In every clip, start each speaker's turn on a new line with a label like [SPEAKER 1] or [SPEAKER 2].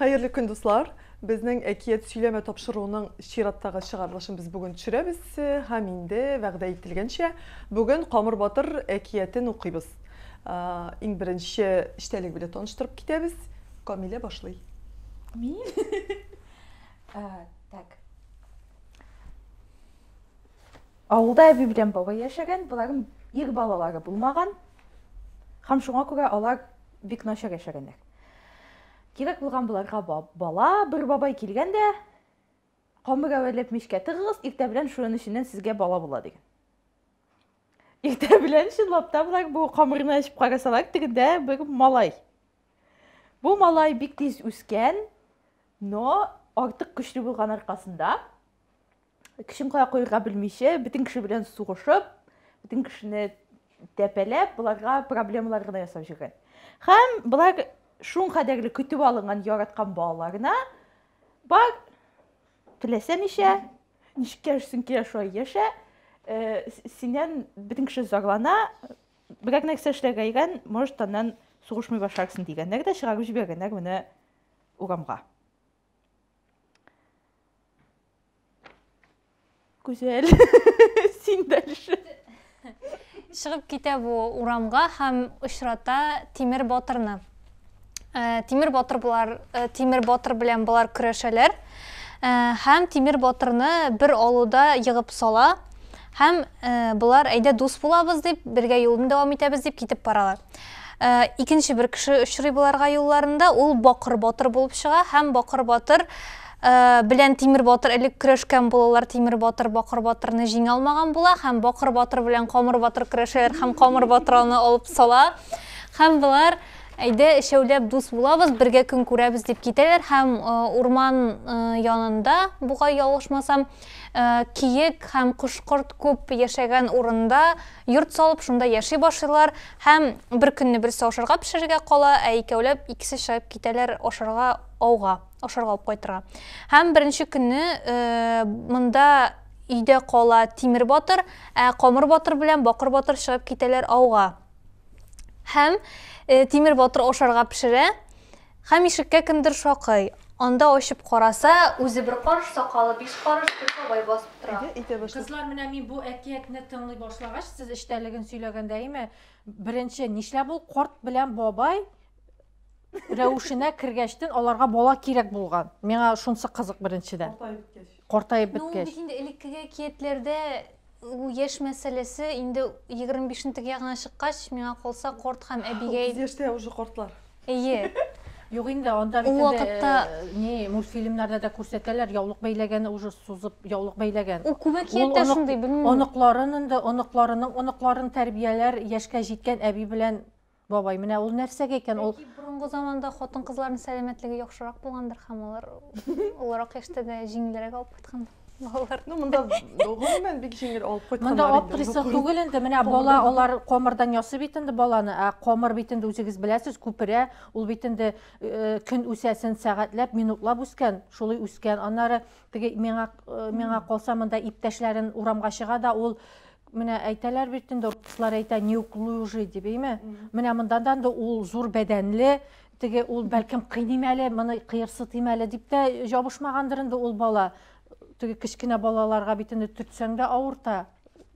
[SPEAKER 1] Хәерле көн, дуслар! Безнең әкият сөйләмә тапшыруының чираттагы чыгарылышын без бүген төшерәбез һәм инде вәгъдә ителгәнчә, бүген Камыр батыр әкиятен укыйбыз. Иң беренче эчтәлек белән таныштырып китәбез. Камилә башлый.
[SPEAKER 2] Мин? Так. Авылда әби белән бабай яшәгән, боларның ир балалары булмаган. Һәм шуңа күрә алар бик начар яшәгәннәр. Кирәк булган боларга бала, бер бабай килгән дә, камыр әвәләп мичкә тыгыгыз, иртә белән шуның эченнән сезгә бала була дигән. Иртә белән чынлап та болар бу камырны ачып карасалар, тегендә бер малай. Бу малай бик тиз үскән, но артык көчле булган аркасында көчен кая куярга белмичә, бөтен кеше белән сугышып, бөтен кешене тәпәләп, боларга проблемалар гына ясап йөргән. Һәм болар шуң кадәрле көтеп алынган яраткан балаларына бар теләсә ничә, ничек яшисең килә шулай яшә, э, синнән бөтен кеше зарлана, берәр нәрсә эшләргә өйрән, может, аннан сугышмый башларсың дигәннәр дә чыгарып җибәргәннәр моны урамга. Гүзәл, син дальше.
[SPEAKER 3] Чыгып китә бу урамга һәм очрата Тимер батырны. Э, Тимер батыр болар, э, Тимер батыр белән болар көрәшәләр. Э, һәм Тимер батырны бер алуда егып сала. Һәм болар әйдә дус булабыз дип, бергә юлны дәвам итәбез дип китеп баралар. Икенче бер кеше очрый боларга юлларында, ул Бакыр батыр булып чыга һәм Бакыр батыр белән Тимер батыр элек көрәшкән булалар. Тимер батыр Бакыр батырны җиңә алмаган була һәм Бакыр батыр белән Камыр батыр көрәшәләр һәм Камыр батыр аны алып сала. Һәм болар әйдә өчәүләп дус булабыз, бергә көн күрәбез дип китәләр һәм урман янында, бугай ялгышмасам, киек һәм кош-корт күп яшәгән урында Йорт салып, шунда яши башлыйлар һәм бер көнне берсе ашарга пешерергә кала, ә икәүләп икесе чыгып китәләр ашарга ауга, ашарга алып кайтырга. Һәм беренче көнне э, монда өйдә кала Тимер батыр, ә Камыр батыр белән Бакыр батыр чыгып китәләр ауга. Һәм э, Тимер батыр ашарга пешерә, Һәм ишеккә кемдер шакый. Анда ачып караса, үзе бер карыш, сакалы биш карыш бер бабай басып тора.
[SPEAKER 1] Әйдә, әйтә башла.
[SPEAKER 4] Кызлар, менә мин бу әкиятне тыңлый башлагач, сез эчтәлеген сөйләгәндә, әйме, беренче, нишләп ул карт белән бабай рәвешенә кергәчтен аларга бала кирәк булган? Миңа шунсы кызык беренчедән.
[SPEAKER 1] Картаеп беткәч.
[SPEAKER 4] Картаеп
[SPEAKER 3] Ну, ул
[SPEAKER 4] беткәч.
[SPEAKER 3] бит инде элеккеге әкиятләрдә ул яшь мәсьәләсе инде 25-нең теге ягына чыккач, миңа калса, карт һәм әбигә
[SPEAKER 1] 30 яшьтә уже картлар.
[SPEAKER 3] Әйе.
[SPEAKER 4] Юк инде, анда бит
[SPEAKER 3] Ул
[SPEAKER 4] инде
[SPEAKER 3] вакытта
[SPEAKER 4] э, не мультфильмнарда да күрсәтәләр, яулык бәйләгән уже сузып яулык бәйләгән.
[SPEAKER 3] Ул күп
[SPEAKER 4] Ул
[SPEAKER 3] әкияттә
[SPEAKER 4] онык,
[SPEAKER 3] шундый, белмим.
[SPEAKER 4] оныкларын инде, оныкларының оныкларын тәрбияләр яшькә җиткән әби белән бабай. Менә ул нәрсәгә икән ул?
[SPEAKER 3] Бәлки борынгы заманда хатын-кызларның сәламәтлеге яхшырак булгандыр һәм алар олырак яшьтә дә җиңелрәк алып кайткандыр. Балалар.
[SPEAKER 1] Ну, монда гомумән бик җиңел алып кайтканнар
[SPEAKER 4] Монда
[SPEAKER 1] инде.
[SPEAKER 4] аптырыйсы түгел инде. Менә бала алар камырдан ясый бит инде баланы. Ә камыр бит инде үзегез беләсез, күперә. Ул бит инде э, көн үсәсен сәгатьләп, минутлап үскән, шулай үскән. Аннары теге миңа э, миңа калса монда иптәшләрен урамга чыга да ул менә әйтәләр бит инде, руслар әйтә, неуклюжий дип, әйме? Менә монда да инде ул зур бәдәнле, теге ул бәлкем кыйныйм әле, моны кыерсытыйм әле дип тә җабышмагандыр инде ул бала. Теге кечкенә балаларга бит инде төртсәң дә авырта,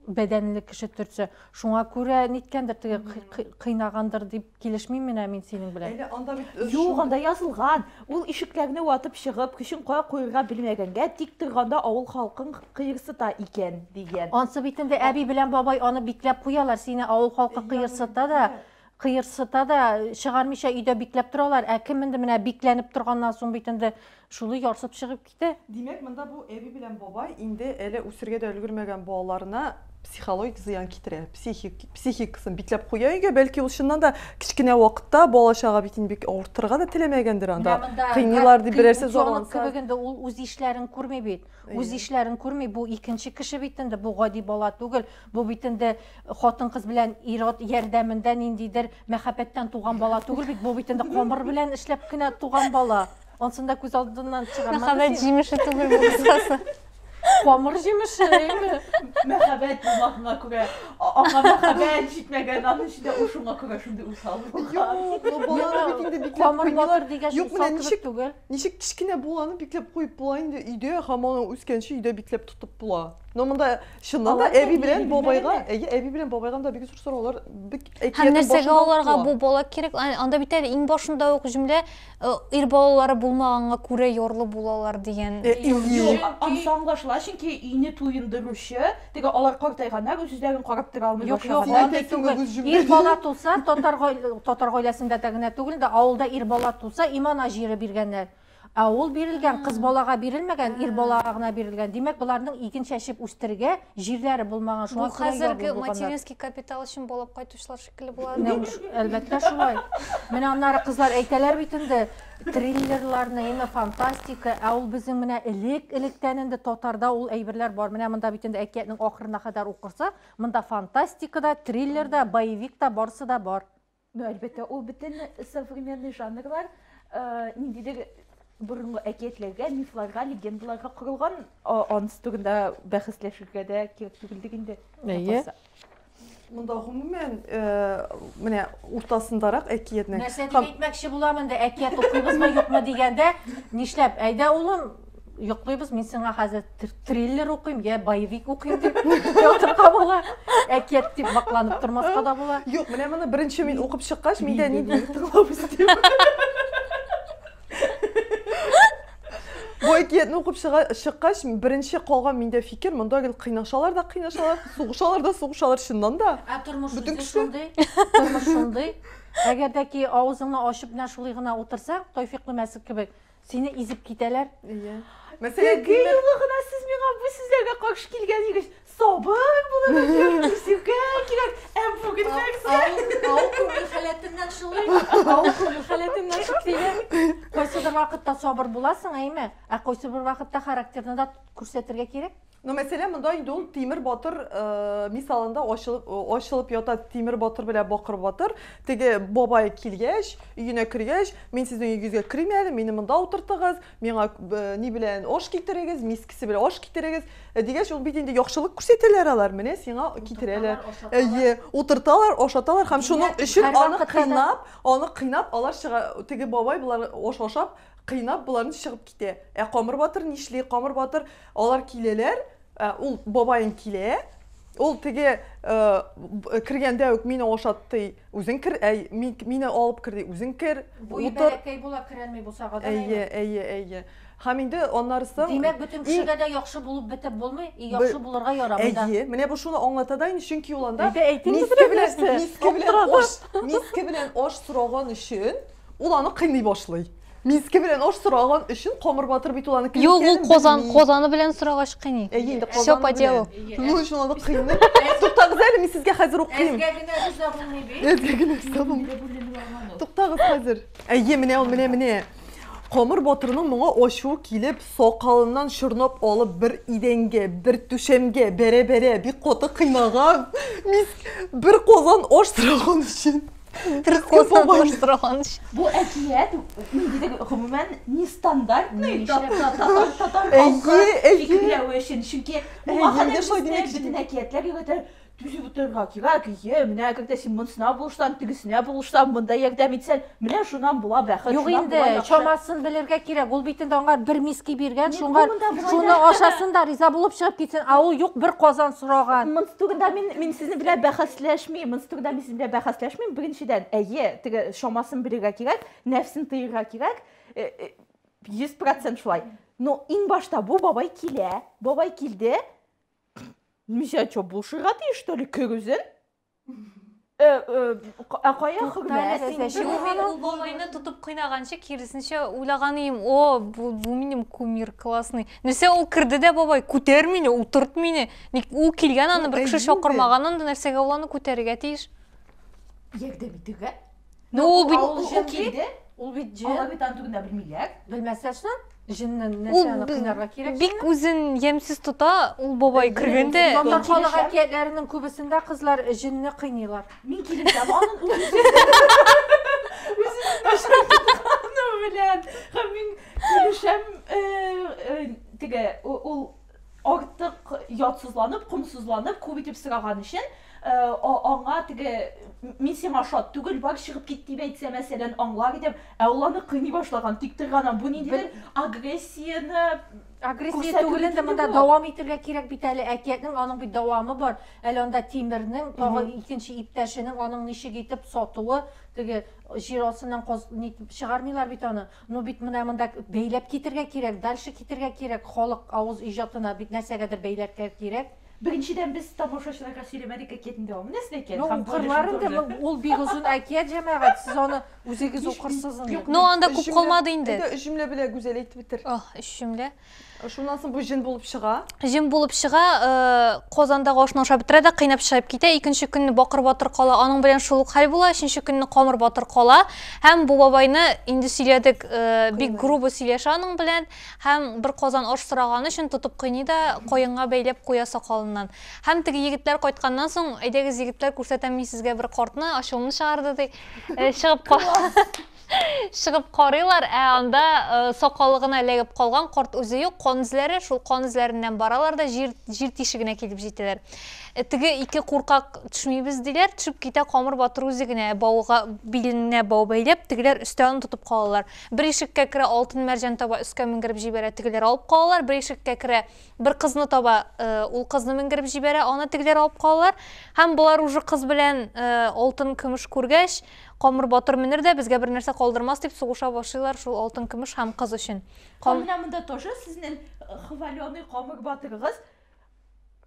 [SPEAKER 4] бәдәнле кеше төртсә. Шуңа күрә ниткәндер теге кыйнагандыр дип килешмим менә мин синең белән.
[SPEAKER 1] Әле анда бит
[SPEAKER 2] Юк,
[SPEAKER 1] шундый
[SPEAKER 2] анда язылган. Ул ишекләрне ватып чыгып, көчен кая куерга белмәгәнгә, тик торганда авыл халкын кыерсыта икән, дигән.
[SPEAKER 4] Ансы бит инде әби белән бабай аны бикләп куялар, сине авыл халкы кыерсыта да, кыерсыта да, чыгармыйча өйдә бикләп торалар. Ә кем инде менә бикләнеп торганнан соң бит инде шулай ярсып чыгып китә.
[SPEAKER 1] Димәк, монда бу әби белән бабай инде әле үсергә дә өлгермәгән балаларына психологик зыян китерә. Психик, психикасын бикләп куя өйгә. Бәлки ул чыннан да кечкенә вакытта бала чага бит инде бик авырттырырга да теләмәгәндер анда.
[SPEAKER 4] Менә монда
[SPEAKER 1] Кыйныйлар дип берәрсе
[SPEAKER 4] утенок
[SPEAKER 1] зарланса.
[SPEAKER 4] кебек инде ул үз ишләрен күрми бит. Үз ишләрен күрми. Бу икенче кеше бит инде, бу гади бала түгел. Бу бит инде хатын-кыз белән ир-ат ярдәмендә ниндидер мәхәббәттән туган бала түгел бит. Бу бит инде камыр белән эшләп кенә туган бала. Ансын да күз алдыннан чыгармады
[SPEAKER 3] Мәхәббәт
[SPEAKER 4] син.
[SPEAKER 3] җимеше түгел бу кыскасы.
[SPEAKER 4] Камыр җимеше, әйме?
[SPEAKER 2] Мәхәббәт булмаганга күрә, аңа мәхәббәт җитмәгән, аның өчен дә ул шуңа күрә шундый усал булган.
[SPEAKER 1] Юк, ну баланы бит инде бикләп
[SPEAKER 4] Камыр
[SPEAKER 1] куймыйлар.
[SPEAKER 4] батыр дигәч,
[SPEAKER 1] Юк, менә
[SPEAKER 4] усал кебек
[SPEAKER 1] ничек
[SPEAKER 4] түгел.
[SPEAKER 1] Ничек кечкенә баланы бикләп куеп була инде өйдә һәм аны үскәнче өйдә бикләп тотып була. Но монда чыннан да
[SPEAKER 2] Алар
[SPEAKER 1] әби
[SPEAKER 2] тәрбия
[SPEAKER 1] белән бабайга,
[SPEAKER 2] белмәгәннәр.
[SPEAKER 1] әйе, әби белән бабайга да бик зур сораулар, бик
[SPEAKER 3] Һәм
[SPEAKER 1] әкиятнең
[SPEAKER 3] нәрсәгә
[SPEAKER 1] башында ук
[SPEAKER 3] аларга
[SPEAKER 1] туа.
[SPEAKER 3] бу бала кирәк? Анда бит әле иң башында ук җөмлә ир балалары булмаганга күрә ярлы булалар дигән.
[SPEAKER 1] Ие.
[SPEAKER 2] Юк, анысы аңлашыла, чөнки өйне туендыручы, теге алар картайганнар, үз-үзләрен карап тора алмый
[SPEAKER 4] Юк, юк,
[SPEAKER 2] башлаганнар.
[SPEAKER 4] андый
[SPEAKER 1] әйтәсең,
[SPEAKER 4] түгел.
[SPEAKER 1] үз җөмләдә.
[SPEAKER 4] Ир бала туса, татар татар гаиләсендә дә генә түгел дә, авылда ир бала туса, имана җире биргәннәр. Ә ул бирелгән, кыз балага бирелмәгән, ир балага гына бирелгән. Димәк, боларның иген чәчеп үстерергә җирләре булмаган,
[SPEAKER 3] Бу
[SPEAKER 4] шуңа күрә ярлы
[SPEAKER 3] хәзерге
[SPEAKER 4] булганнар.
[SPEAKER 3] материнский капитал өчен балап кайтучылар шикелле була.
[SPEAKER 4] Менә уш, әлбәттә шулай. Менә аннары кызлар әйтәләр бит инде, триллерларны, әмма фантастика, ә ул безнең менә элек-электән инде татарда ул әйберләр бар. Менә монда бит инде әкиятнең ахырына кадәр укырса, монда фантастика да, триллер да, боевик та, барысы да бар.
[SPEAKER 2] Ну, әлбәттә, ул бөтен современный жанрлар ниндидер борынгы әкиятләргә, мифларга, легендаларга корылган, анысы турында бәхәсләшергә дә кирәк түгелдер инде.
[SPEAKER 1] Әйе. Монда гомумән, менә уртасындарак әкиятнең.
[SPEAKER 4] Нәрсә дип әйтмәкче булам инде, әкият укыйбызмы, юкмы дигәндә, нишләп, әйдә улым, йоклыйбыз, мин сиңа хәзер триллер укыйм, я боевик укыйм дип ятырга була. Әкият дип вакланып тормаска да була.
[SPEAKER 1] Юк, менә моны беренче мин укып чыккач, миндә нинди тыңлап үстем. Бу әкиятне укып чыккач, беренче калган миндә фикер, монда гел кыйнашалар да кыйнашалар, сугышалар да сугышалар чыннан да.
[SPEAKER 4] Ә тормыш
[SPEAKER 1] Бөтен
[SPEAKER 4] үзе
[SPEAKER 1] кеше.
[SPEAKER 4] шундый, тормыш шундый. Әгәр дә ки авызыңны ачып менә шулай гына утырсаң, Тәүфикълы Мәсек кебек, сине изеп китәләр.
[SPEAKER 1] Иә. Мәсәлән,
[SPEAKER 2] Теге юлы гына сез миңа бу сүзләргә каршы килгән идегез. Сабыр булырга кирәк, түзәргә кирәк. Ә бүген нәрсә?
[SPEAKER 4] Ау күңел халәтеннән шулай. Ау күңел халәтеннән шулай. Кайсыдыр вакытта сабыр буласың, әйме? Ә кайсы бер вакытта характерны да күрсәтергә кирәк.
[SPEAKER 1] Но мәсәлән, монда инде ул Тимер батыр мисалында ачылып ята Тимер батыр белән Бакыр батыр. Теге бабай килгәч, өенә кергәч, мин сезнең өегезгә керим әле, мине монда утыртыгыз, миңа ни белән аш китерегез, мискесе белән аш китерегез. Дигәч, ул бит инде яхшылык күрсәтәләр алар, менә сиңа китерәләр. Әйе, утырталар, ашаталар һәм шуның өчен аны кыйнап, аны кыйнап алар чыга, теге бабай болар аш ашап, кыйнап боларны чыгып китә. Ә Камыр батыр нишли? Камыр батыр алар киләләр, ул бабаең килә, ул теге кергәндә үк мине ашатты, үзең кер, әй, мине алып кер ди, үзең кер,
[SPEAKER 4] Буе
[SPEAKER 1] утыр.
[SPEAKER 4] бәләкәй була, керәлми бусагадан,
[SPEAKER 1] Әйе, әйе, әйе. Һәм инде аннары соң
[SPEAKER 4] Димәк, бөтен кешегә дә яхшы булып бетеп булмый, и яхшы булырга ярамый да.
[SPEAKER 1] Әйе, менә бу шуны аңлата да инде, чөнки ул анда
[SPEAKER 4] Әйдә, әйтик
[SPEAKER 1] миске белән, миске белән аш, миске белән аш сораган өчен ул аны кыйный башлый. Миске белән аш сораган өчен Камыр батыр бит ул аны кем
[SPEAKER 3] Юк, ул
[SPEAKER 1] икәнен
[SPEAKER 3] казан,
[SPEAKER 1] белми.
[SPEAKER 3] казаны белән сорагач кыйный.
[SPEAKER 1] Әйе, инде
[SPEAKER 3] Всё
[SPEAKER 1] казаны
[SPEAKER 3] по делу.
[SPEAKER 1] белән. Ну, өчен аны кыйный. Туктагыз әле, мин сезгә хәзер укыйм.
[SPEAKER 4] Әзгә генә риза булмый бит.
[SPEAKER 1] Әзгә генә риза булмый. Туктагыз хәзер. Әйе, менә ул, менә, менә. Камыр батырның моңа ачуы килеп, сакалыннан чорнап алып бер идәнгә, бер түшәмгә бәрә-бәрә бик каты кыйнаган. Мис бер казан аш сораган өчен.
[SPEAKER 3] Бер казан аш сораган өчен.
[SPEAKER 2] Бу әкият ниндидер гомумән нестандартный татар татар халкы фикерләве өчен. Чөнки моңа кадәр безне бөтен әкиятләр өйрәтә, түзеп утырырга кирәк, ие, менә когда син монысына булышсаң, тегесенә булышсаң, монда ярдәм итсәң, менә шуннан була бәхет,
[SPEAKER 4] Юк
[SPEAKER 2] шуннан
[SPEAKER 4] инде,
[SPEAKER 2] була яхшы.
[SPEAKER 4] чамасын белергә кирәк. Ул бит инде аңа бер миски биргән,
[SPEAKER 2] Ник
[SPEAKER 4] шуңа
[SPEAKER 2] бу монда болай
[SPEAKER 4] шуны
[SPEAKER 2] да?
[SPEAKER 4] ашасын да риза булып чыгып китсен. Ә ул юк, бер казан сораган.
[SPEAKER 2] Монысы турында мин, мин сезнең белән бәхәсләшмим, монысы турында мин сезнең белән бәхәсләшмим. Беренчедән, әйе, теге чамасын белергә кирәк, нәфсен тыерга кирәк. 100% шулай. Но иң башта бу бабай килә, бабай килде. Мисә, чё, булышырга тиеш, что ли, кер үзен? Ә кая хөрмәт?
[SPEAKER 3] Юк, мин ул бабайны тотып кыйнаганчы, киресенчә уйлаган идем, о, бу, бу минем кумир классный. Нәрсә ул керде дә бабай, күтәр мине, утырт мине. Ник ул килгән аны бер кеше чакырмаган анда, нәрсәгә ул аны күтәрергә тиеш?
[SPEAKER 2] Ярдәм итәргә.
[SPEAKER 3] Ну, ул бит
[SPEAKER 2] Ул килде.
[SPEAKER 4] Ул бит җен.
[SPEAKER 2] Алар бит аны турында белмиләр.
[SPEAKER 4] Белмәсә шул. Җеннән
[SPEAKER 3] Ул
[SPEAKER 4] нәрсә аны кыйнарга кирәк?
[SPEAKER 3] бик үзен ямьсез тота, ул бабай кергәндә.
[SPEAKER 4] Татар халык әкиятләренең күбесендә кызлар җенне кыйныйлар.
[SPEAKER 2] Мин килешәм, аның үзе начар тотканы белән. Һәм мин килешәм, теге ул артык ятсызланып, комсызланып, күп итеп сораган өчен, аңа теге мин сиңа шат түгел, бар чыгып кит дип әйтсә, мәсәлән, аңлар идем. Ә ул аны кыйный башлаган, тик торган. Бу ниндидер агрессияне
[SPEAKER 4] Агрессия түгел инде, монда дәвам итергә кирәк бит әле. Әкиятнең аның бит дәвамы бар. Әле анда Тимернең тагы икенче иптәшенең аның ничек итеп сатуы, теге җир астыннан каз нитеп чыгармыйлар бит аны. Ну бит менә монда бәйләп китергә кирәк, дальше китергә кирәк, халык авыз иҗатына бит нәрсәгәдер бәйләргә кирәк.
[SPEAKER 2] Беренчедән, без тамашачыларга сөйләмәдек әкиятнең дәвамы нәрсә икән.
[SPEAKER 4] Ну, укырлар инде, ул бик озын әкият, җәмәгать, сез аны үзегез укырсыз инде.
[SPEAKER 3] Ну, анда күп калмады инде.
[SPEAKER 1] Әйдә, өч җөмлә белән Гүзәл әйтеп бетер.
[SPEAKER 3] Ох, өч җөмлә.
[SPEAKER 1] Шуннан соң бу җен булып чыга.
[SPEAKER 3] Җен булып чыга, казандагы ашны ашап бетерә дә кыйнап чыгып китә. Икенче көнне Бакыр батыр кала, аның белән шул ук хәл була. Өченче көнне Камыр батыр кала. Һәм бу бабайны инде сөйләдек, бик грубо сөйләшә аның белән. Һәм бер казан аш сораганы өчен тотып кыйный да каенга бәйләп куя сакалыннан. Һәм теге егетләр кайтканнан соң, әйдәгез, егетләр, күрсәтәм мин сезгә бер картны, ачуымны чыгарды, ди. Чыгып Чыгып карыйлар, ә анда сакалы гына эләгеп калган, карт үзе юк, кан эзләре, шул кан эзләреннән баралар да җир, җир тишегенә килеп җитәләр. Теге ике куркак төшмибез диләр, төшеп китә Камыр батыр үзе генә, бауга, биленә бау бәйләп, тегеләр өстә аны тотып калалар. Бер ишеккә керә, алтын мәрҗән таба, өскә менгереп җибәрә, тегеләр алып калалар, бер ишеккә керә, бер кызны таба, ул кызны менгереп җибәрә, аны тегеләр алып калалар. Һәм болар уже кыз белән алтын көмеш күргәч, Камыр батыр менер дә, безгә бер нәрсә калдырмас дип сугыша башлыйлар шул алтын көмеш һәм кыз өчен.
[SPEAKER 2] Һәм менә монда тоже сезнең хваленый Камыр батырыгыз.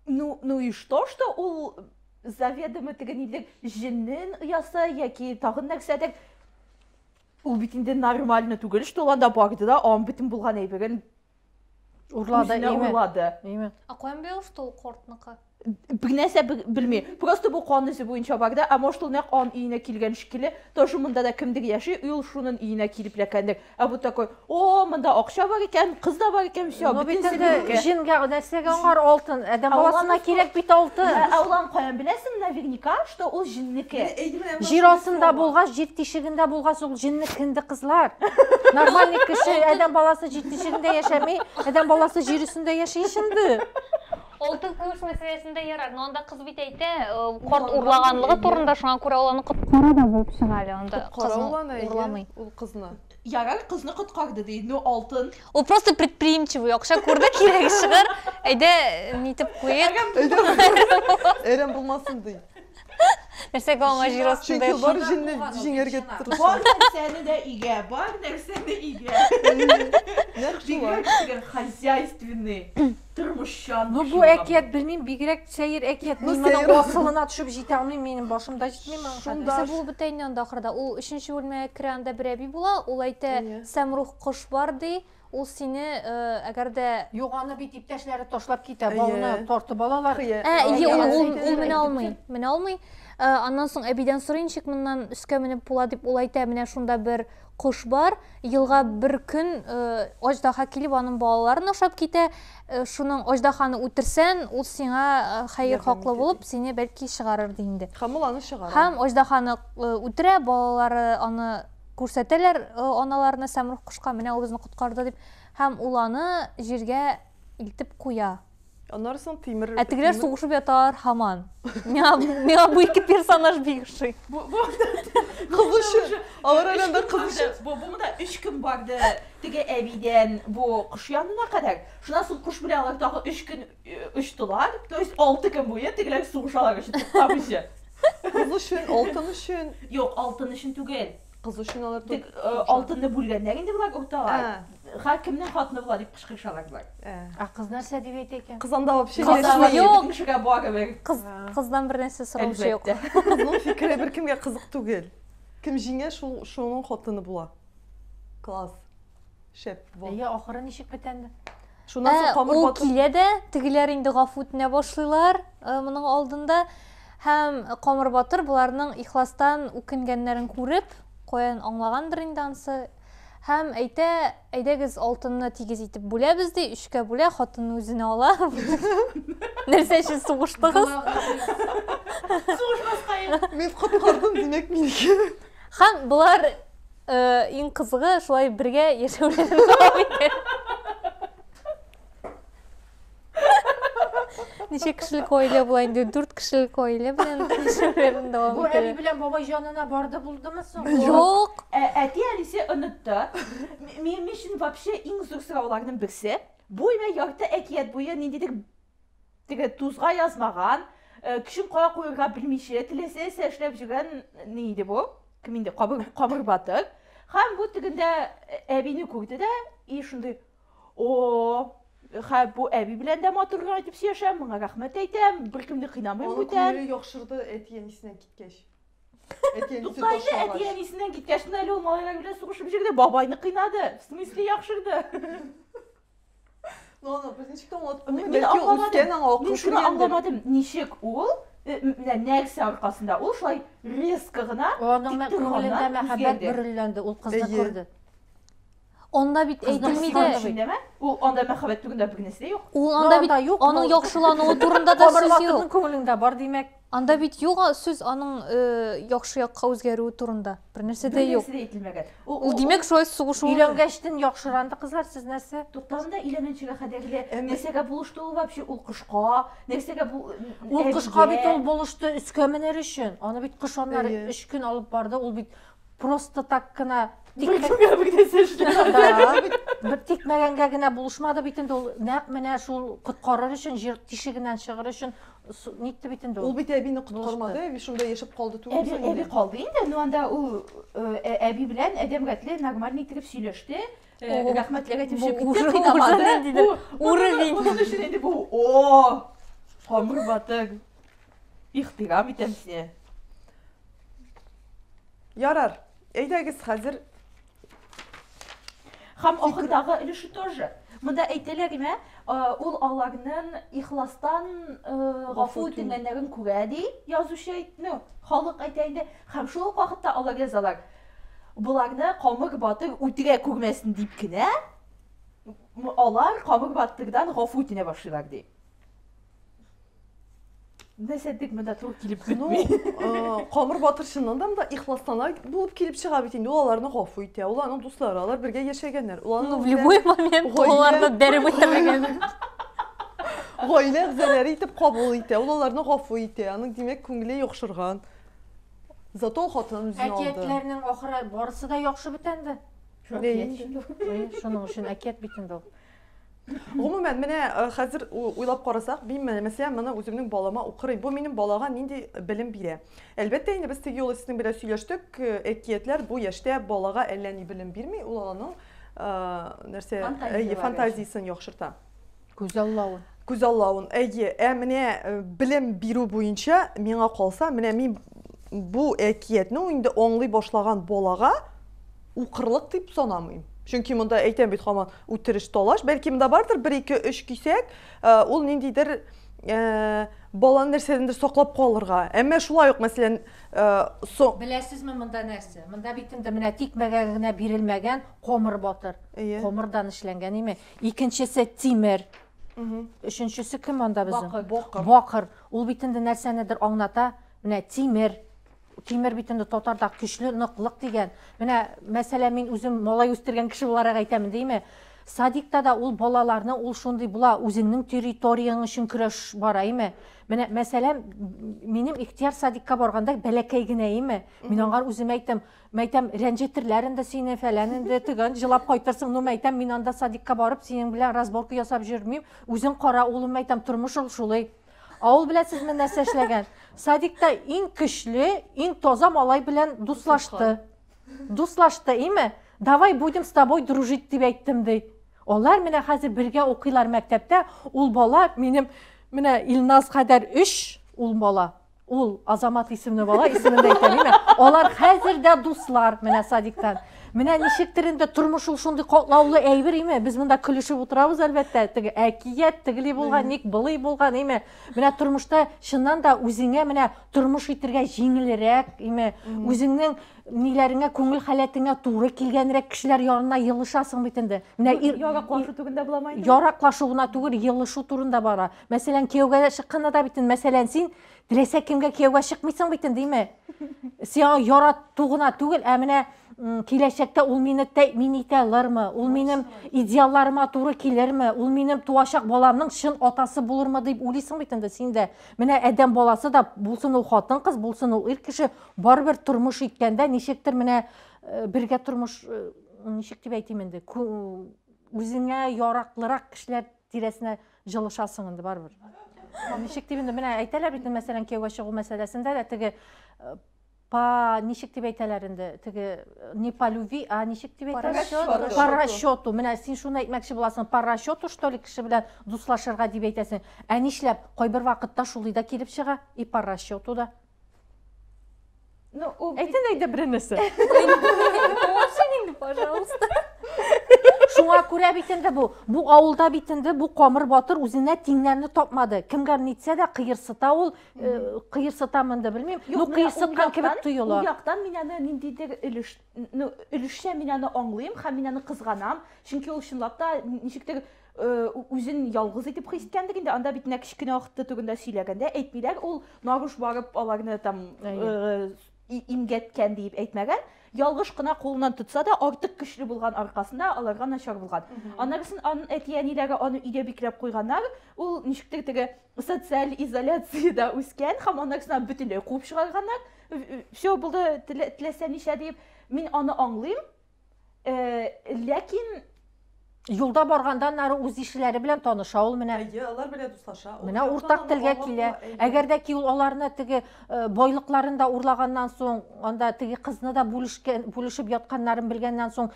[SPEAKER 2] Ну, ну и что, что ул заведомо теге нидер җеннен оясы яки тагын нәрсәдер. Ул бит инде нормально түгел, что ул анда барды да, аның бөтен булган әйберен
[SPEAKER 4] Урлады,
[SPEAKER 2] үзенә
[SPEAKER 4] име?
[SPEAKER 2] урлады.
[SPEAKER 4] Име?
[SPEAKER 3] Ә каян белә ул, что ул кортныкы?
[SPEAKER 2] Бер нәрсә белми. Просто бу кан эзе буенча барды, ә может ул нәкъ аның өенә килгән шикелле, тоже монда да кемдер яши, и ул шунын өенә килеп эләккәндер. Ә бу такой, о, монда акча бар икән, кыз да бар икән, всё,
[SPEAKER 4] Ну бит
[SPEAKER 2] бөтенесе
[SPEAKER 4] инде
[SPEAKER 2] минеке.
[SPEAKER 4] җенгә нәрсәгә аңар алтын? Адәм
[SPEAKER 2] Ә
[SPEAKER 4] баласына
[SPEAKER 2] уларны
[SPEAKER 4] кирәк бит алтын.
[SPEAKER 2] Ә улан каян беләсең наверняка, что ул җеннеке.
[SPEAKER 4] Җир астында булгач, җир тишегендә булгач, ул җеннеке инде, кызлар. Нормальный кеше, адәм баласы җир тишегендә яшәми, адәм баласы җир өстендә яши ич инде.
[SPEAKER 3] Алтын көмеш мәсьәләсендә ярар, но анда кыз бит әйтә, карт урлаганлыгы турында, шуңа күрә ул аны коткара да булып чыга әле анда.
[SPEAKER 1] Коткара
[SPEAKER 3] Кызны
[SPEAKER 1] ул аны, әйе,
[SPEAKER 3] урламый.
[SPEAKER 1] ул кызны.
[SPEAKER 2] Ярар, кызны коткарды ди, ну алтын.
[SPEAKER 3] Ул просто предприимчивый, акча күрде, кирәге чыгар, әйдә, нитеп куйыйк.
[SPEAKER 1] Әрәм булмасын ди.
[SPEAKER 3] Нәрсәгә аңа җир астында
[SPEAKER 1] Чөнки бар җенне
[SPEAKER 4] Жина булган ул,
[SPEAKER 1] җиңәргә
[SPEAKER 4] жина.
[SPEAKER 1] тырыша.
[SPEAKER 2] Бар нәрсәне дә өйгә, бар нәрсәне өйгә.
[SPEAKER 1] Нәкъ шулай.
[SPEAKER 2] Бигрәк теге хозяйственный, тормышчан.
[SPEAKER 4] Ну
[SPEAKER 2] кеше
[SPEAKER 4] бу
[SPEAKER 2] булган.
[SPEAKER 4] әкият, белмим, бигрәк сәер әкият.
[SPEAKER 1] Ну,
[SPEAKER 4] Мин моның
[SPEAKER 1] сәер.
[SPEAKER 4] асылына төшеп җитә алмыйм, минем башым да җитми моңа
[SPEAKER 1] Шунда.
[SPEAKER 4] кадәр.
[SPEAKER 3] Нәрсә булып бетә инде анда ахырда? Ул өченче бүлмәгә керә, анда бер әби була, ул әйтә,
[SPEAKER 1] Әйе.
[SPEAKER 3] Сәмрух кош бар ди, ул сине, әгәр дә
[SPEAKER 4] Юк, аны бит иптәшләре ташлап китә,
[SPEAKER 1] Әйе.
[SPEAKER 4] бауны тартып алалар.
[SPEAKER 1] Хыя.
[SPEAKER 3] Ә, ие, ул,
[SPEAKER 4] Әйе,
[SPEAKER 3] ул,
[SPEAKER 4] әйе,
[SPEAKER 3] ул менә
[SPEAKER 4] әйе.
[SPEAKER 3] алмый, менә алмый. Аннан соң әбидән сорый, ничек моннан өскә менеп була дип, ул әйтә, менә шунда бер кош бар, елга бер көн аждаһа килеп аның балаларын ашап китә, шуның аждаһаны үтерсән, ул сиңа хәер
[SPEAKER 1] Ярдәм
[SPEAKER 3] хаклы
[SPEAKER 1] итә,
[SPEAKER 3] булып, сине бәлки чыгарыр ди инде.
[SPEAKER 1] Һәм ул аны чыгара.
[SPEAKER 3] Һәм аждаһаны үтерә, балалары аны күрсәтәләр аналарына Сәмрух кошка, менә ул безне коткарды дип, һәм ул аны җиргә илтеп куя.
[SPEAKER 1] Аннары соң тимер.
[SPEAKER 3] Ә тегеләр сугышып яталар һаман. Миңа миңа бу ике персонаж бик ошый.
[SPEAKER 2] Бу бу
[SPEAKER 1] Кыз өчен. Алар арасында кыз өчен.
[SPEAKER 2] Бу бу монда өч көн барды теге әбидән бу кош янына кадәр. Шуннан соң кош белән алар тагы өч көн очтылар. То есть алты көн буе тегеләр сугышалар өчен туктамыйча.
[SPEAKER 1] Кыз өчен, алтын өчен.
[SPEAKER 2] Юк, алтын өчен түгел.
[SPEAKER 1] Кыз өчен алар
[SPEAKER 2] Тик алтынны бүлгәннәр инде болар урталар. Ха кемнең хатыны була дип кычкырышалар болар.
[SPEAKER 4] Ә кыз нәрсә дип әйтә икән?
[SPEAKER 1] Кыз анда вообще
[SPEAKER 3] Кыз
[SPEAKER 1] дәшми.
[SPEAKER 3] юк.
[SPEAKER 2] Кешегә барыбер.
[SPEAKER 3] Кыз кыздан бер нәрсә сораучы юк.
[SPEAKER 2] Әлбәттә.
[SPEAKER 1] Кызның фикере беркемгә кызык түгел. Кем җиңә, шул шуның хатыны була. Класс. Шәп. Во.
[SPEAKER 4] Әйе, ахыры ничек бетә инде?
[SPEAKER 1] Шуннан соң
[SPEAKER 3] Ә,
[SPEAKER 1] Камыр
[SPEAKER 3] ул
[SPEAKER 1] батыр
[SPEAKER 3] килә дә, тегеләр инде гафу үтенә башлыйлар моның алдында. Һәм Камыр батыр боларның ихластан үкенгәннәрен күреп, каян аңлагандыр инде ансы, һәм әйтә, әйдәгез алтынны тигез итеп бүләбез ди, өчкә бүлә, хатынны үзенә ала. Нәрсә өчен сугыштыгыз?
[SPEAKER 2] Сугышмаска идем.
[SPEAKER 1] Мин коткардым, димәк минеке.
[SPEAKER 3] Һәм болар иң кызыгы шулай бергә яшәүләрен дәвам итә. Ничә кешелек гаилә була инде? Дүрт кешелек гаилә белән яшәүләрен дәвам
[SPEAKER 4] Бу әби
[SPEAKER 3] итәләр.
[SPEAKER 4] белән бабай җанына барды булдымы соң?
[SPEAKER 3] Юк.
[SPEAKER 2] Әти-әнисе онытты. Минем өчен вообще иң зур сорауларның берсе. Бу менә ярты әкият буе ниндидер теге тузга язмаган, көчен кая куярга белмичә, теләсә нәрсә эшләп йөргән ни иде бу? Кем инде? Кабыр, Камыр батыр. Һәм бу тегендә әбине күрде дә, и шундый, о, хә бу әби белән дә матур гына итеп сөйләшәм, моңа рәхмәт әйтәм, беркемне кыйнамыйм
[SPEAKER 1] Аның
[SPEAKER 2] бүтән.
[SPEAKER 1] күңеле яхшырды әти-әнисеннән киткәч. Әти-әнисе
[SPEAKER 2] Тукта инде,
[SPEAKER 1] ташлагач.
[SPEAKER 2] әти-әнисеннән киткәч, әле ул малайлар белән сугышып йөрде, бабайны кыйнады. В смысле яхшырды?
[SPEAKER 1] Ну, аны без ничек тә аңлатып
[SPEAKER 2] Мин
[SPEAKER 1] булмый. Бәлки ул
[SPEAKER 2] аңламадым.
[SPEAKER 1] үскән, аңа акыл
[SPEAKER 2] Мин шуны
[SPEAKER 1] кергәндер.
[SPEAKER 2] аңламадым, ничек ул, менә нәрсә аркасында ул шулай резко гына
[SPEAKER 4] Аның
[SPEAKER 2] тик торганнан
[SPEAKER 4] күңелендә мәхәббәт
[SPEAKER 2] үзгәрде.
[SPEAKER 4] бөрелләнде, ул кызны
[SPEAKER 1] Әйе.
[SPEAKER 4] күрде.
[SPEAKER 3] Анда бит
[SPEAKER 4] Кызның
[SPEAKER 3] әйтелми
[SPEAKER 4] сыйфаты
[SPEAKER 3] дә.
[SPEAKER 4] бит.
[SPEAKER 2] Эчендәме? Ул анда мәхәббәт турында бер нәрсә дә юк.
[SPEAKER 3] Ул
[SPEAKER 4] Ну,
[SPEAKER 3] анда бит
[SPEAKER 4] анда юк,
[SPEAKER 3] аның
[SPEAKER 4] но-
[SPEAKER 3] яхшылануы турында да
[SPEAKER 4] Камыр
[SPEAKER 3] сүз
[SPEAKER 4] батырның
[SPEAKER 3] юк.
[SPEAKER 4] күңелендә бар, димәк.
[SPEAKER 3] Анда бит юк сүз аның яхшы якка үзгәрүе турында. Бер нәрсә дә
[SPEAKER 2] Бер
[SPEAKER 3] юк.
[SPEAKER 2] нәрсә дә әйтелмәгән.
[SPEAKER 3] Ул димәк шулай сугышу.
[SPEAKER 4] Өйләнгәчтен яхшыранды кызлар, сез нәрсә?
[SPEAKER 2] Туктаганда өйләнгәнчегә кадәрле
[SPEAKER 1] Әмма-
[SPEAKER 2] нәрсәгә булышты ул вообще ул кышка, нәрсәгә бу
[SPEAKER 4] Ул кышка бит ул булышты өскә менәр өчен. Аны бит кыш аннары
[SPEAKER 1] Әйе.
[SPEAKER 4] 3 көн алып барды. Ул бит просто так кына
[SPEAKER 2] Беркемгә бер нәрсә эшләмәде.
[SPEAKER 4] Да, бер тикмәгәнгә генә булышмады бит инде ул. Нәкъ менә шул коткарыр өчен, җир тишегеннән чыгыр өчен нитте бит инде
[SPEAKER 1] Ул
[SPEAKER 4] ул.
[SPEAKER 1] бит әбине коткармады, әби шунда яшәп калды түгелме
[SPEAKER 2] Әби,
[SPEAKER 1] соң
[SPEAKER 2] әби
[SPEAKER 1] инде?
[SPEAKER 2] калды инде, но анда ул әби белән адәм рәтле нормальный итеп сөйләште.
[SPEAKER 3] О,
[SPEAKER 2] Рәхмәтләр әйтеп
[SPEAKER 3] бу
[SPEAKER 2] чыгып китте,
[SPEAKER 3] уже-
[SPEAKER 2] кыйнамады.
[SPEAKER 3] уже ниндидер уровень.
[SPEAKER 2] Моның өчен инде бу, о, Камыр батыр. Ихтирам итәм сине.
[SPEAKER 1] Ярар. Әйдәгез хәзер
[SPEAKER 2] Һәм ахырдагы өлеше тоже. Монда әйтәләр име, ул аларның ихластан гафу үтенгәннәрен күрә ди, язучы әйт, ну, халык әйтә инде. Һәм шул ук вакытта алар язалар. Боларны Камыр батыр үтерә күрмәсен дип кенә, алар Камыр батырдан гафу үтенә башлыйлар ди. Нәрсә дип монда туры килеп
[SPEAKER 1] Ну,
[SPEAKER 2] бетми.
[SPEAKER 1] Камыр батыр чыннан да монда ихластана булып килеп чыга бит инде. Ул аларны гафу итә. Ул аның дуслары, алар бергә яшәгәннәр. Ул аның
[SPEAKER 3] Ну, в
[SPEAKER 1] белән
[SPEAKER 3] любой момент
[SPEAKER 1] гаилә-
[SPEAKER 3] аларны бәреп үтермәгән.
[SPEAKER 1] гаилә әгъзалары итеп кабул итә. Ул аларны гафу итә. Аның димәк күңеле яхшырган. Зато ул хатынын үзенә алды.
[SPEAKER 4] Әкиятләрнең ахыры барысы да яхшы бит инде.
[SPEAKER 1] Әйе.
[SPEAKER 4] Шуның өчен әкият бит инде ул.
[SPEAKER 1] Гомумән, менә хәзер уйлап карасак, мин менә, мәсәлән, моны үземнең балама укырым. Бу минем балага нинди белем бирә? Әлбәттә, инде без теге юлы сезнең белән сөйләштек, әкиятләр бу яшьтә балага әллә ни белем бирми, ул аның нәрсә,
[SPEAKER 2] Фантазияләре.
[SPEAKER 1] әйе, фантазиясен яхшырта.
[SPEAKER 4] Күзаллавын.
[SPEAKER 1] Күзаллавын, әйе. Ә менә белем бирү буенча миңа калса, менә мин бу әкиятне инде аңлый башлаган балага укырлык дип санамыйм. Чөнки монда әйтәм бит һаман үтереш талаш, бәлки монда бардыр 1 2 3 кисәк, ул ниндидер баланы нәрсәдәндер саклап калырга. Әмма шулай ук, мәсәлән, соң
[SPEAKER 4] Беләсезме монда нәрсә? Монда бит инде менә тикмәгә генә бирелмәгән Камыр батыр.
[SPEAKER 1] Әйе.
[SPEAKER 4] Камырдан эшләнгән, име? Икенчесе тимер. Өченчесе кем анда безнең?
[SPEAKER 1] Бакыр. Бакыр.
[SPEAKER 4] Бакыр. Ул бит инде нәрсәнедер аңлата. Менә тимер. Тимер бит инде татарда көчле ныклык дигән. Менә мәсәлән, мин үзем малай үстергән кеше буларак әйтәм, димме? Садикта да ул балаларны ул шундый була, үзеңнең территорияң өчен көрәш бара, име? Менә мәсәлән, минем Ихтияр садикка барганда бәләкәй генә, име? Мин аңар үзем әйтәм, мәйтәм, рәнҗетерләр инде сине, фәлән инде, төгән җылап кайтырсың. Ну, мәйтәм, мин анда садикка барып синең белән разборка ясап йөрмим. Үзең кара, улым, мәйтәм, тормыш ул шулай. Авыл беләсезме нәрсә эшләгән? Садикта иң көчле, иң таза малай белән дуслашты. Дуслашты, име? Давай будем с тобой дружить дип әйттем ди. Алар менә хәзер бергә укыйлар мәктәптә. Ул бала минем менә Илназ кадәр 3 ул бала. Ул Азамат исемле бала, исемен дә әйтәм, име? Алар хәзер дә дуслар менә садиктан. Менә ничектер инде тормыш ул шундый катлаулы әйбер, име? Без монда көлешеп утырабыз әлбәттә. Теге әкият, тегелей булган, ник былай булган, име? Менә тормышта чыннан да үзеңә менә тормыш итергә җиңелрәк, име? Үзеңнең ниләреңә, күңел халәтеңә туры килгәнрәк кешеләр янына елышасың бит инде. Менә ир
[SPEAKER 2] Яраклашу турында буламы инде?
[SPEAKER 4] Яраклашу гына түгел, елышу турында бара. Мәсәлән, кияүгә чыкканда да бит инде, мәсәлән, син теләсә кемгә кияүгә чыкмыйсың бит инде, димме? Сиңа ярату гына түгел, ә менә киләчәктә ул мине тәэмин итә алырмы, ул минем идеалларыма туры килерме, ул минем туачак баламның чын атасы булырмы дип уйлыйсың бит инде син дә. Менә адәм баласы да, булсын ул хатын-кыз, булсын ул ир кеше, барыбер тормыш иткәндә ничектер менә э, бергә тормыш э, ничек дип әйтим инде, үзеңә яраклырак кешеләр тирәсенә җылышасың инде барыбер. Ничек дип инде, менә әйтәләр бит, мәсәлән, кияүгә чыгу мәсьәләсендә дә теге э, по ничек дип әйтәләр инде теге э, не по любви а ничек дип әйтәләр по расчету менә син шуны әйтмәкче буласың по расчету что ли кеше белән дуслашырга дип әйтәсең ә нишләп кайбер вакытта шулай да килеп чыга и по расчету да
[SPEAKER 2] ну ул
[SPEAKER 4] әйтен әйдә берәр нәрсә
[SPEAKER 3] инде пожалуйста
[SPEAKER 4] шуңа күрә бит инде бу бу авылда бит инде бу камыр батыр үзенә тиңнәрне тапмады кемгә нитсә дә кыерсыта ул Э, кыерсытам инде белмим ну кыерсыткан кебек тоела
[SPEAKER 2] ул яктан мин аны ниндидер өлеш ну өлешчә мин аны аңлыйм һәм мин аны кызганам чөнки ул чынлап та ничектер э, үзен ялгыз итеп хис иткәндер инде анда бит менә кечкенә вакыты турында сөйләгәндә әйтмиләр ул наруш барып аларны там э, имгәткән диеп әйтмәгән ялгыш кына кулыннан тотса да артык көчле булган аркасында аларга начар булган аннарысын аның әти әниләре аны өйдә бикләп куйганнар ул ничектер теге социаль изоляциядә үскән һәм аннан соң бөтенләй куып чыгарганнар. Все булды, теләсә ничә дип. Мин аны аңлыйм. Э, ләкин
[SPEAKER 4] юлда барганда аннары үз ишеләре белән таныша ул менә.
[SPEAKER 1] Әйе, алар белән дуслаша.
[SPEAKER 4] Менә уртак телгә килә. Әгәр дә ки ул аларны теге э, байлыкларын да урлаганнан соң, анда теге кызны да бүлешкән, бүлешеп ятканнарын белгәннән соң,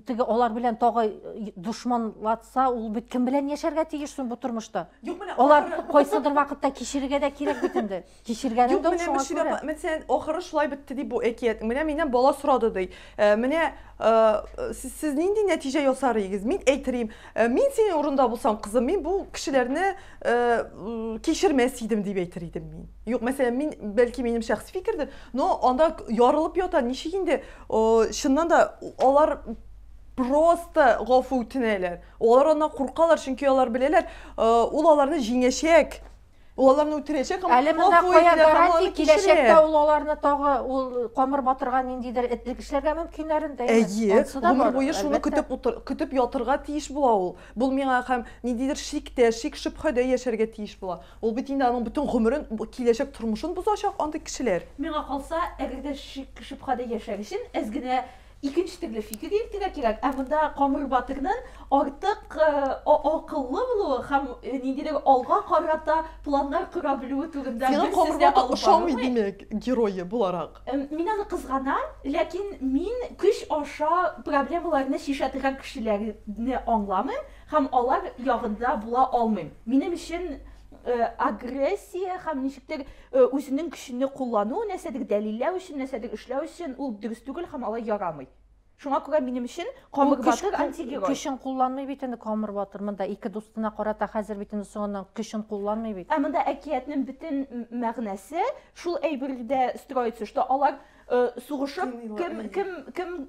[SPEAKER 4] теге алар белән тагы э, дошманлатса, ул бит кем белән яшәргә тиеш соң бу тормышта?
[SPEAKER 1] Юк, менә
[SPEAKER 4] Алар кайсыдыр вакытта кичерергә дә кирәк бит инде. Кичергәнен
[SPEAKER 1] Юк,
[SPEAKER 4] дә
[SPEAKER 1] менә
[SPEAKER 4] шуңа
[SPEAKER 1] Мөршидә
[SPEAKER 4] күрә.
[SPEAKER 1] апа, мәсәлән, ахыры шулай бетте ди бу әкият. Менә миннән бала сорады ди. Э, менә э, сез, сез нинди нәтиҗә ясар идегез? Мин әйтер идем, мин синең урында булсам, кызым, мин бу кешеләрне кичермәс идем дип әйтер идем мин. Юк, мәсәлән, мин бәлки минем шәхси фикердер, но анда ярылып ята, ничек инде, чыннан да алар просто гафу үтенәләр. Алар аннан куркалар, чөнки алар беләләр, ул аларны җиңәчәк. Ул аларны үтерәчәк һәм
[SPEAKER 4] Әле монда
[SPEAKER 1] гафу
[SPEAKER 4] кая
[SPEAKER 1] ителә һәм
[SPEAKER 4] гарантия
[SPEAKER 1] аларны
[SPEAKER 4] киләчәктә
[SPEAKER 1] кичерә.
[SPEAKER 4] ул аларны тагы ул камыр батырга ниндидер этлек эшләргә мөмкиннәрен дә
[SPEAKER 1] Әйе,
[SPEAKER 4] Ансы да
[SPEAKER 1] гомер
[SPEAKER 4] бар,
[SPEAKER 1] буе шуны
[SPEAKER 4] әлбәттә.
[SPEAKER 1] көтеп утыр, көтеп ятырга тиеш була ул. Бул миңа һәм ниндидер шиктә, шик шөбһәдә яшәргә тиеш була. Ул бит инде аның бөтен гомерен, киләчәк тормышын бозачак андый кешеләр.
[SPEAKER 2] Миңа калса, әгәр дә шик шөбһәдә яшәр өчен әз генә икенче төрле фикер йөртергә кирәк. Ә монда Камыр батырның артык э, акыллы булуы һәм э, ниндидер алга карата планнар кора белүе турында
[SPEAKER 1] Сиңа
[SPEAKER 2] бер
[SPEAKER 1] Камыр
[SPEAKER 2] сүз дә
[SPEAKER 1] батыр
[SPEAKER 2] алып
[SPEAKER 1] ошамый,
[SPEAKER 2] барылмый.
[SPEAKER 1] димәк, герое буларак.
[SPEAKER 2] Мин аны кызганам, ләкин мин көч аша проблемаларны чишә торган кешеләрне аңламыйм һәм алар ягында була алмыйм. Минем өчен э, агрессия һәм ничектер э, үзенең көчене куллану, нәрсәдер дәлилләү өчен, нәрсәдер эшләү өчен ул дөрес түгел һәм алай ярамый. Шуңа күрә минем өчен Камыр
[SPEAKER 4] Ул көч
[SPEAKER 2] батыр антигерой.
[SPEAKER 4] Көчен кулланмый бит инде Камыр батыр. Монда ике дустына карата хәзер бит инде соңыннан көчен кулланмый бит.
[SPEAKER 2] Ә монда әкиятнең бөтен мәгънәсе шул әйбердә строится, что алар э, сугышып
[SPEAKER 1] Тыңлыйлар,
[SPEAKER 2] кем кем кем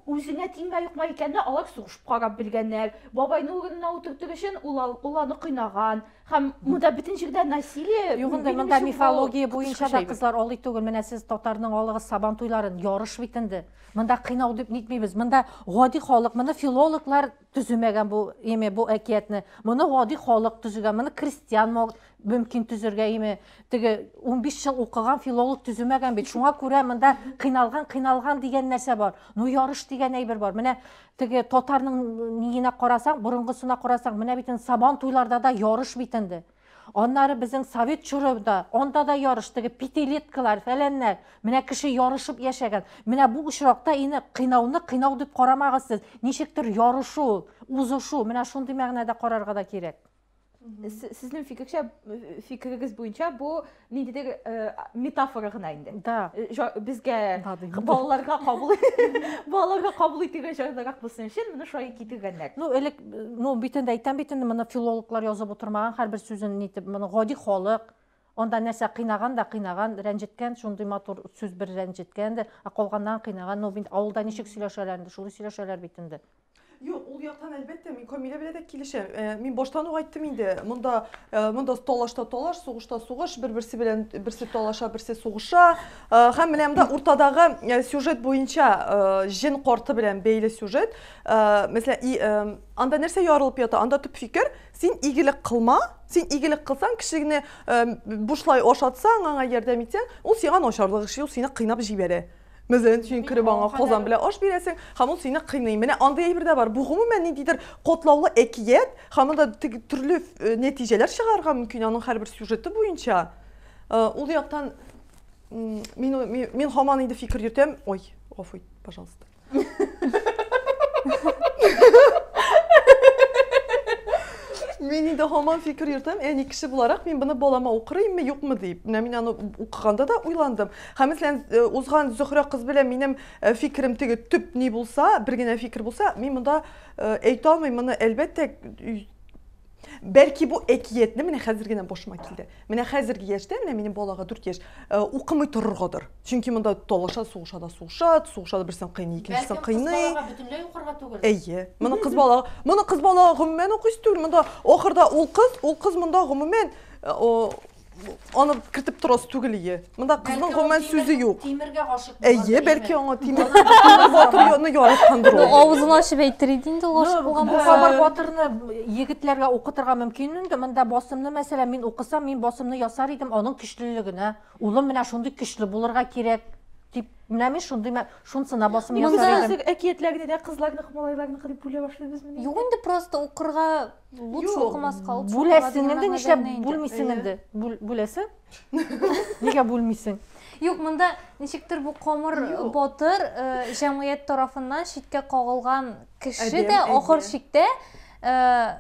[SPEAKER 2] үзенә тиңгә юкмы икәнне алар сугышып карап белгәннәр. Бабайны урынына утыртыр өчен ул ул аны кыйнаган. Һәм монда бөтен җирдә насилие.
[SPEAKER 4] Юк инде
[SPEAKER 2] минем
[SPEAKER 4] монда
[SPEAKER 2] өчен бу
[SPEAKER 4] мифология буенча да
[SPEAKER 2] коточкыч әйбер.
[SPEAKER 4] кызлар алый түгел. Менә сез татарның алыгыз сабан туйларын ярыш бит инде. Монда кыйнау дип нитмибез. Монда гади халык, моны филологлар төземәгән бу име бу әкиятне. Моны гади халык төзегән, моны крестьян мөмкин төзергә име. Теге 15 ел укыган филолог төземәгән бит. Шуңа күрә монда кыйналган, кыйналган дигән нәрсә бар. Ну ярыш дигән әйбер бар. Менә теге татарның ниенә карасаң, борынгысына карасаң, менә бит инде сабан туйларда да ярыш бит инде. Аннары безнең совет чорында, анда да ярыш, теге пятилеткалар, фәләннәр. Менә кеше ярышып яшәгән. Менә бу очракта инде кыйнауны кыйнау дип карамагыз сез. Ничектер ярышу, узышу, менә шундый мәгънәдә карарга да кирәк.
[SPEAKER 2] Сезнең фикерчә, фикерегез буенча бу ниндидер э, метафора гына инде.
[SPEAKER 4] Да.
[SPEAKER 2] Э, Безгә
[SPEAKER 4] Да, дим.
[SPEAKER 2] балаларга кабул балаларга кабул итәргә җайлырак булсын өчен моны шулай китергәннәр.
[SPEAKER 4] Ну, элек, ну, бит инде әйтәм бит инде, моны филологлар язып утырмаган, һәрбер сүзен нитеп, моны гади халык, анда нәрсә кыйнаган да кыйнаган, рәнҗеткән, шундый матур сүз бер рәнҗеткән дә, ә калганнан кыйнаган, ну, бит авылда ничек сөйләшәләр инде, шулай сөйләшәләр бит инде.
[SPEAKER 1] Юк, ул яктан әлбәттә мин Камилә белән дә килешәм. Э, мин баштан ук айттым инде. Монда э, монда талашта талаш, сугышта сугыш, бер-берсе белән берсе талаша, берсе сугыша. Э, һәм менә монда уртадагы сюжет буенча җен карты белән бәйле сюжет. Мәсәлән, и анда нәрсә ярылып ята? Анда төп фикер, син игелек кылма, син игелек кылсаң, кешене бушлай ашатсаң, аңа ярдәм итсәң, ул сиңа начарлык эшли, ул сине кыйнап җибәрә. Мәсәлән, син кереп аңа казан белән аш бирәсең, һәм ул сине кыйный. Менә андый әйбер дә бар. Бу гомумән ниндидер катлаулы әкият, һәм монда теге төрле э, нәтиҗәләр чыгарырга мөмкин аның һәрбер сюжеты буенча. Э, ул яктан мин, мин, мин һаман инде фикер йөртәм. Ой, гафу ит, пожалуйста. Мин инде һаман фикер йөртәм, әни кеше буларак мин моны балама укырыйммы, юкмы дип. Менә мин аны укыганда да уйландым. Һәм мәсәлән, э, узган Зөһрә кыз белән минем э, фикерем теге төп ни булса, бер генә фикер булса, мин монда э, әйтә алмыйм, моны әлбәттә Бәлки бу әкиятне менә хәзер генә башыма килде. Менә хәзерге яшьтә, менә минем балага 4 яшь, э, укымый торыргадыр. Чөнки монда талаша, сугыша да сугыша, сугыша да берсен кыйный, икенчесен кыйный.
[SPEAKER 4] Бәлкем кыз балага бөтенләй укырга түгел.
[SPEAKER 1] Әйе. Моны кыз бала, моны кыз балага гомумән укыйсы түгел. Монда ахырда ул кыз, ул кыз монда гомумән э, аны кертеп торасы түгел ие. Монда кызның гомумән сүзе юк.
[SPEAKER 4] Тимергә гашык булган.
[SPEAKER 1] Әйе, бәлки аңа Тимер Тимер батырны яраткандыр
[SPEAKER 3] ул. Авызын ачып әйтер иде инде ул гашык булган
[SPEAKER 4] булса. Камыр батырны егетләргә укытырга мөмкин инде. Монда басымны, мәсәлән, мин укысам, мин басымны ясар идем аның көчлелегенә. Улым менә шундый көчле булырга кирәк дип, менә мин шундый шунсына басым ясар
[SPEAKER 2] идем. Әкиятләрне дә кызларныкы, малайларныкы дип бүлә башлыйбызмыни?
[SPEAKER 3] Юк инде, просто укырга Лучше укымаска, лучше
[SPEAKER 4] Бүләсең инде, нишләп бүлмисең инде? Бүләсең? Нигә бүлмисең?
[SPEAKER 3] Юк, монда ничектер бу Комыр батыр э, җәмгыять тарафыннан читкә кагылган кеше дә ахыр чиктә э,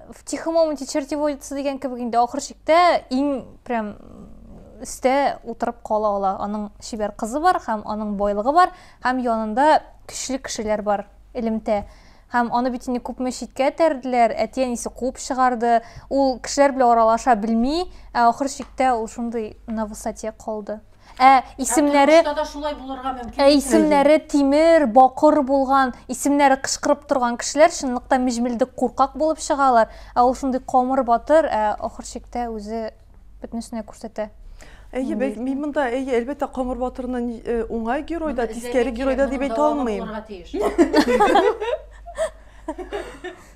[SPEAKER 3] в тихом омуте черти водятся дигән кебек инде ахыр чиктә иң прям өстә утырып кала ала. Аның чибәр кызы бар һәм аның байлыгы бар һәм янында көчле кешеләр бар, элемтә. Һәм аны бит инде күпме читкә этәрделәр, әти-әнисе куып чыгарды. Ул кешеләр белән аралаша белми, ә ахыр чиктә ул шундый на высоте калды. Ә исемнәре
[SPEAKER 4] Ә тормышта да шулай булырга мөмкин.
[SPEAKER 3] Ә исемнәре Тимер, Бакыр булган, исемнәре кычкырып торган кешеләр чынлыкта меҗмелдек куркак булып чыгалар. Ә ул шундый камыр батыр, ә ахыр чиктә үзе бөтенесенә күрсәтә.
[SPEAKER 1] Әйе, бәлки мин монда, әйе, әлбәттә, Камыр батырны э, уңай герой да, тискәре герой да дип әйтә алмыйм.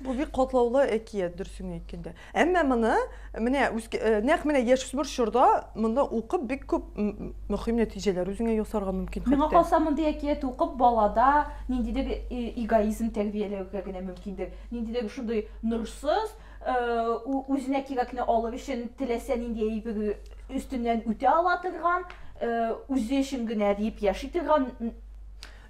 [SPEAKER 1] Бу бик катлаулы әкият, дөресен әйткәндә. Әмма моны менә э, нәкъ менә яшүсмер чорда монда укып бик күп мөһим нәтиҗәләр үзеңә ясарга мөмкин
[SPEAKER 2] хәтта. Миңа калса, мондый әкият укып, балада ниндидер э, эгоизм тәрбияләүгә генә мөмкиндер. Ниндидер шундый норсыз, үзенә кирәкне алыр өчен теләсә нинди әйбер өстеннән үтә ала торган, үзе өчен генә диеп яши торган.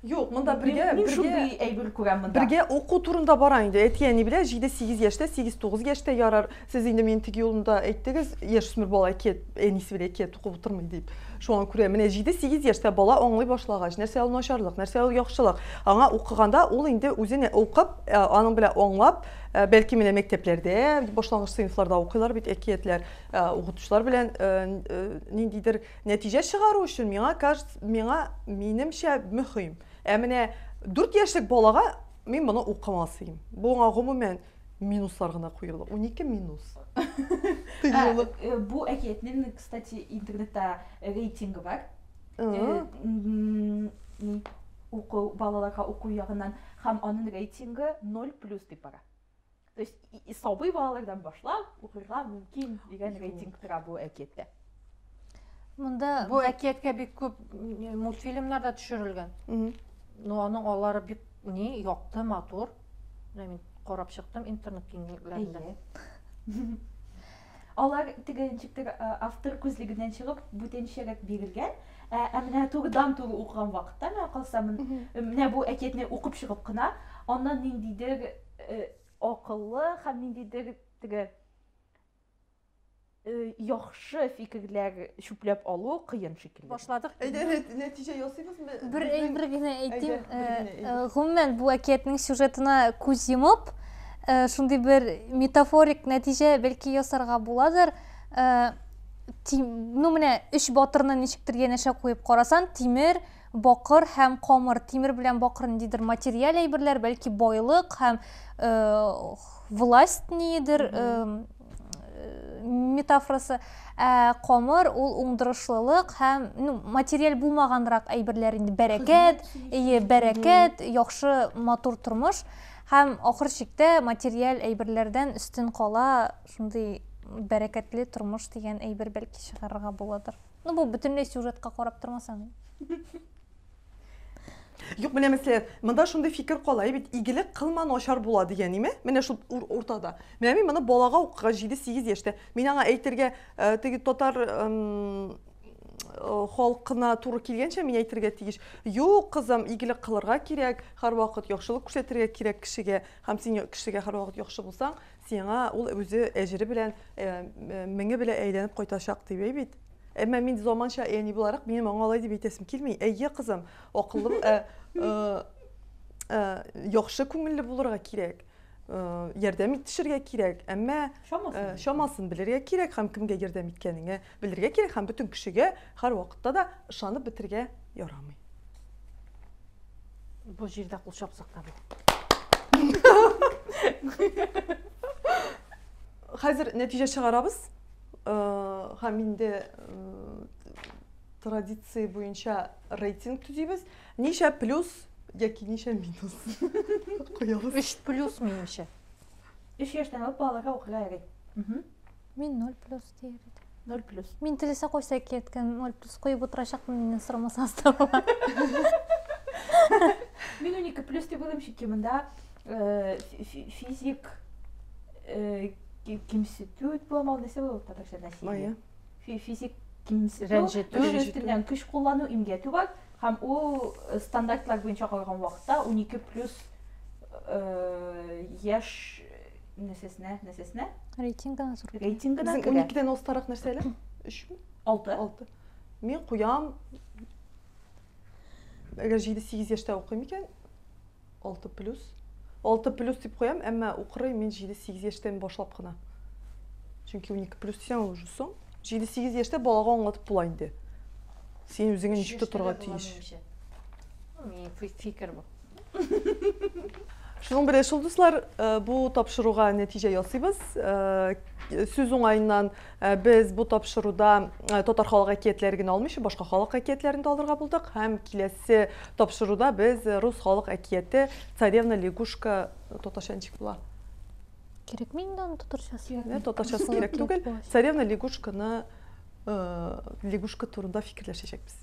[SPEAKER 1] Юк, монда бергә,
[SPEAKER 2] мин шундый әйбер күрәм монда.
[SPEAKER 1] Бергә уку турында бара инде. Әти-әни белә, 7-8 яшьтә, 8-9 яшьтә ярар. Сез инде минем теге юлымда әйттегез, яшүсмер бала әкият, әнисе белән әкият укып утырмый дип. Шуңа күрә менә 7-8 яшьтә бала аңлый башлагач, нәрсә ул начарлык, нәрсә ул яхшылык. Аңа укыганда ул инде үзен укып, аның белән аңлап, Э, бәлки менә мәктәпләрдә башлангыч сыйныфларда укыйлар бит әкиятләр э, укытучылар белән э, ниндидер нәтиҗә чыгару өчен миңа кажется миңа минемчә мөһим ә менә дүрт яшьлек балага мин моны укымас идем бу аңа гомумән минуслар гына куелды 12 минус
[SPEAKER 2] бу әкиятнең кстати интернетта рейтингы бар уку балаларга уку ягыннан һәм аның рейтингы 0 плюс дип бара. То есть сабый балалардан башлап укырга мөмкин дигән рейтинг тора бу әкияттә.
[SPEAKER 3] Монда
[SPEAKER 4] бу әкияткә бик күп мультфильмнар да төшерелгән. Но аның алары бик ни якты, матур. Менә мин карап чыктым интернет киңлекләрендә.
[SPEAKER 2] Алар теге ничектер автор күзлегеннән чыгып бүтәнчәрәк бирелгән. Ә, ә менә турыдан-туры укыган вакытта миңа калса, менә бу әкиятне укып чыгып кына, аннан ниндидер э, акыллы һәм ниндидер теге э, яхшы фикерләр чүпләп алу кыен шикелле.
[SPEAKER 4] Башладык.
[SPEAKER 1] Әйдә, нәтиҗә ясыйбызмы?
[SPEAKER 3] Бер әйбер генә әйтим. Э, гомумән, бу әкиятнең сюжетына күз йомып, шундый бер метафорик нәтиҗә бәлки ясарга буладыр. Ну менә өч батырны ничектер янәшә куеп карасан, Тимер, бакыр һәм камыр, тимер белән бакыр ниндидер материаль әйберләр, бәлки байлык һәм э, власть ниедер э, метафорасы. Ә камыр ул уңдырышлылык һәм ну, материаль булмаганрак әйберләр инде бәрәкәт, ие, бәрәкәт, яхшы матур тормыш һәм ахыр чиктә материаль әйберләрдән өстен кала шундый бәрәкәтле тормыш дигән әйбер бәлки чыгарырга буладыр. Ну, бу бөтенләй сюжетка карап тормасаң.
[SPEAKER 1] Юк, менә мәсәлән, монда шундый фикер кала бит, игелек кылма начар була дигән име? Менә шул уртада. Менә мин моны балага укыган 7-8 яшьтә. Мин аңа әйтергә э, теге татар э, халкына туры килгәнчә мин әйтергә тиеш. Юк, кызым, игелек кылырга кирәк, һәрвакыт яхшылык күрсәтергә кирәк кешегә. Һәм син кешегә һәрвакыт яхшы булсаң, сиңа ул үзе әҗере белән, э, меңе белән әйләнеп кайтачак дип әй бит. Әмма мин заманча әни буларак, минем аңа алай дип әйтәсем килми. Әйе, кызым, акыллы, ә, ә, ә, яхшы күңелле булырга кирәк. Э, ярдәм итешергә кирәк, әмма чамасын, э, чамасын белергә кирәк һәм кемгә ярдәм иткәнеңә белергә кирәк һәм бөтен кешегә һәрвакытта да ышанып бетергә ярамый.
[SPEAKER 4] Бу җирдә кул чапсак та була.
[SPEAKER 1] Хәзер нәтиҗә чыгарабыз. Э, һәм инде традиция буенча рейтинг төзибез. Ничә плюс яки ничә минус
[SPEAKER 4] куябыз? 3 плюс минемчә.
[SPEAKER 2] 3 яшьтән алып балаларга укырга ярый.
[SPEAKER 3] Мин 0 плюс дияр идем.
[SPEAKER 2] 0 плюс.
[SPEAKER 3] Мин теләсә кайсы әкияткә 0 плюс куеп утырачакмын, миннән сорамасагыз да була.
[SPEAKER 2] Мин 12 плюс дип уйлыйм, чөнки монда э, физик э, кимсетү буламы, нәрсә була татарча насилие? Физик кимсетү,
[SPEAKER 4] рәнҗетү,
[SPEAKER 2] кеше өстеннән көч куллану, имгәтү бар. Һәм ул э, стандартлар буенча караган вакытта 12 плюс э, яшь нәрсәсенә, нәрсәсенә?
[SPEAKER 3] Рейтингына зур.
[SPEAKER 2] Рейтингына
[SPEAKER 1] Безнең
[SPEAKER 2] керә.
[SPEAKER 1] 12-дән астарак нәрсә әле? 3-ме?
[SPEAKER 2] 6.
[SPEAKER 1] 6. Мин куям. Әгәр 7-8 яшьтә укыйм икән, 6 плюс. 6 плюс дип куям, әмма укырым мин 7-8 яшьтән башлап кына. Чөнки 12 плюс дисәң, ул уже соң. 7-8 яшьтә балага аңлатып була инде. Син үзеңне ничек тотарга тиеш.
[SPEAKER 4] Минем фикер бу.
[SPEAKER 1] Шуның белән шул, дуслар, э, бу тапшыруга нәтиҗә ясыйбыз. Э, сүз уңаеннан э, без бу тапшыруда татар халык әкиятләре генә алмыйча, башка халык әкиятләрен дә алырга булдык. Һәм киләсе тапшыруда без рус халык әкияте Царевна лягушка татарча ничек була?
[SPEAKER 3] Кирәкми инде аның татарчасы.
[SPEAKER 1] Ә, татарчасы кирәк түгел. Царевна лягушканы лягушка турында фикерләшәчәкбез.